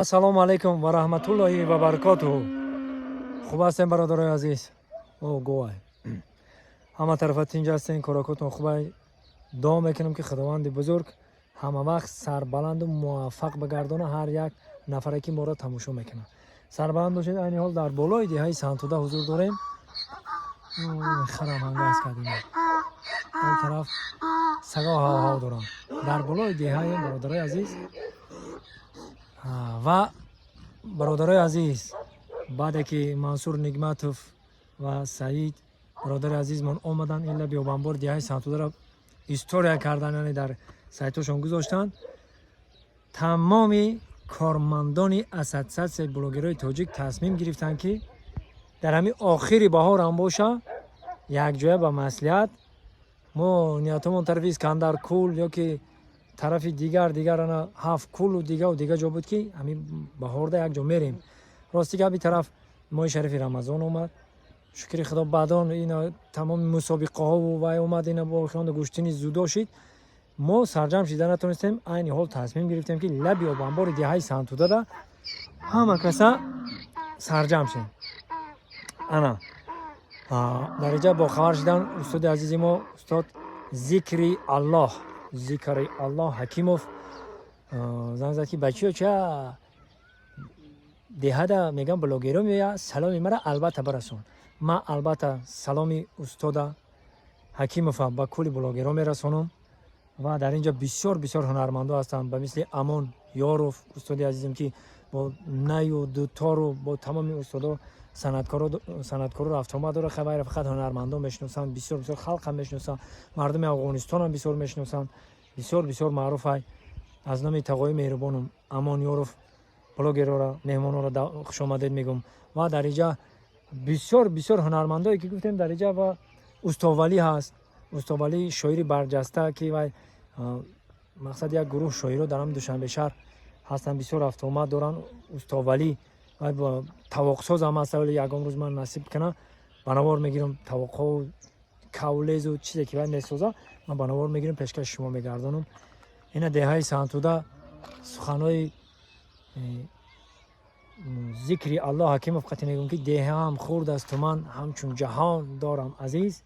Ассалому алайкум ва раҳматуллоҳи ва баракотуҳу. Хуб ҳастем, бародарои азиз? О, говай ҳама тарафа тинҷ ҳастем, коракотон хубай. Дуо мекунем, ки Худованди бузург ҳама вақт сарбаланду муваффақ бигардона ҳар як нафаре, ки моро тамошо мекунад. Сарбаланд бошед. Айни ҳол дар болои деҳаи Сантуда ҳузур дорем. Харам ҳангас кардем, он тараф саго ҳавҳав дорам. Дар болои деҳаем, бародарои азиз. Ва бародарои азиз, баъде ки Мансур Нигматов ва Саид бародари азизмон омаданд, ин лаби обанбори деҳаи Сантударо история кардан, яъне дар сайтошон гузоштанд, тамоми кормандони Ассотсиатсияи блогерҳои тоҷик тасмим гирифтанд, ки дар ҳамин охири баҳор ҳам боша, якҷоя ба маслиҳат мо ниятомон тарафи Искандаркул ё ки тарафи дигар дигар, ана Ҳафт Кулу дигаву дига ҷо буд, ки ҳамин баҳорда як ҷо мерем. Рости гап, и тараф моҳи шарифи Рамазон омад, шукри Худо, баъдон ина тамоми мусобиқаҳову вай омад, ина бо хионда гӯштини зудо шид, мо сарҷам шида натонистем. Айни ҳол тасмим гирифтем, ки лаби обанбори деҳаи Сантудада ҳама каса сарҷам шем. Ана дар инҷа бохабар шидан устоди азизи мо, устод Зикри Аллоҳ, Зикри Аллоҳ Ҳакимов занг зад, ки бачиё, ча деҳада мегам, блогеро меоя, саломи мара албатта барасон. Ман албатта саломи устода Ҳакимова ба кулли блогеро мерасонам. Ва дар ин ҷо бисёр бисёр ҳунармандо ҳастанд, ба мисли Амон Ёров, устоди азизем, ки бо наю дутору бо тамоми устодо, санъаткоро рафтуомад дорад. Хабайра фақат ҳунармандон мешиносанд, бисёр бисёр халқам мешиносанд, мардуми Афғонистонам бисёр мешиносанд, бисёр бисёр маъруфай. Аз номи тағои меҳрубонум Амон Ёров блогерора, меҳмонора хушомадед мегӯм. Ва дар инҷа бисёр бисёр ҳунармандое, ки гуфтем, дар инҷа ва Устовалӣ ҳаст. Устовалӣ шоири барҷаста, ки вай мақсад як гурӯҳ шоиро дар ҳам Душанбе шаҳр ҳастанд, бисёр рафтуомад доранд. Устовалӣ вай бо тавоқсоз ҳам аст, вале ягон рӯз ман насиб кунам, ба навор мегирам тавоқҳову кавлезу чизе, ки вай месоза, ман ба навор мегирам, пешкаши шумо мегардонам. Ина деҳаи Сантуда. Суханҳои Зикри Аллоҳ Ҳакимов қати мегӯм, ки деҳаам хурд асту ман ҳамчун ҷаҳон дорам азиз.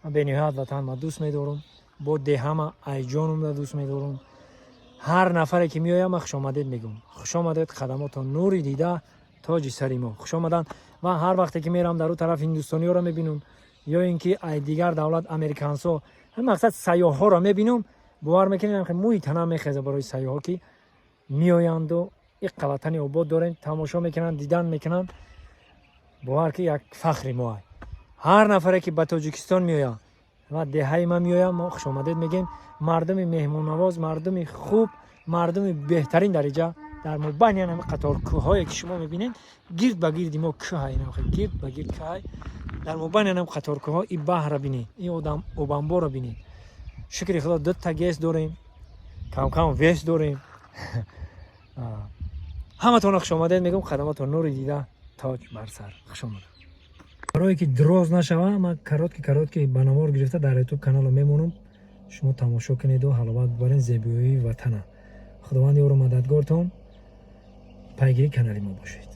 Ман бениҳоят ватанма дӯст медорам, бо деҳама айҷонумда дӯст медорам. Ҳар нафаре, ки меоям, ман хушомадед мегӯм. Хушомадед, хадамотон нури дида, тоҷи сари мо, хушомаданд. Ва ҳар вақте ки мерам дар ӯ тараф, ҳиндустониёро мебинам ё ин ки ай дигар давлат американсо, ҳамин мақсад сайёҳҳоро мебинам, бовар мекунед, мӯи танам мехеза барои сайёҳҳо, ки меоянду иққа ватани обод дорем, тамошо мекунанд, дидан мекунанд. Бовар ки як фахри мо. Ҳар нафаре, ки ба Тоҷикистон меояд ва деҳаи ман меояд, мо хушомадед мегӯем. Мардуми меҳмоннавоз, мардуми хуб, мардуми беҳтарин. Дар иҷа дар мобайни ҳами қатор кӯҳҳое, ки шумо мебинед, гирд ба гирди мо кӯҳай, гирд ба гирд кӯҳай. Дар мобайни ҳам қатор кӯҳҳо и баҳра бинед, и одам обанборро бинед. Шукри Худо, дута ГЭС дорем, камкам ВЭС дорем. Ҳаматонро хушомадед мегӯм, хадамотон нури дида, тоҷ бар сар, хушомадед. Барое ки дроз нашава, ман короткий короткий ба навор гирифта дар Ютуб канало мемонам, шумо тамошо кунеду ҳаловат бибарен зебоии ватана. Худованд ёру мададгортон, пайгири канали мо бошед.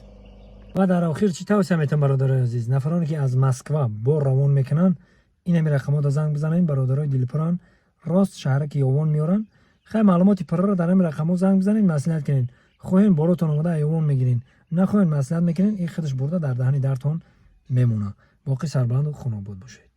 Ва дар охир чӣ тавсия метавон, бародарои азиз? Нафароне, ки аз Москва бор равон мекунанд, ин ҳами рақамҳода занг бизанед. Бародарои дилпуранд, рост шаҳраки Ёвон меоранд. Хай, маълумоти пурраро дар ҳами рақамҳо занг бизанед, маслиҳат кунед. Хоҳем, боротон омада Ёвон мегирен, нахоҳем, маслиҳат мекунед, ин худаш бурда дар даҳани дартон мемонад. Боқӣ сарбаланду хунобод бошед.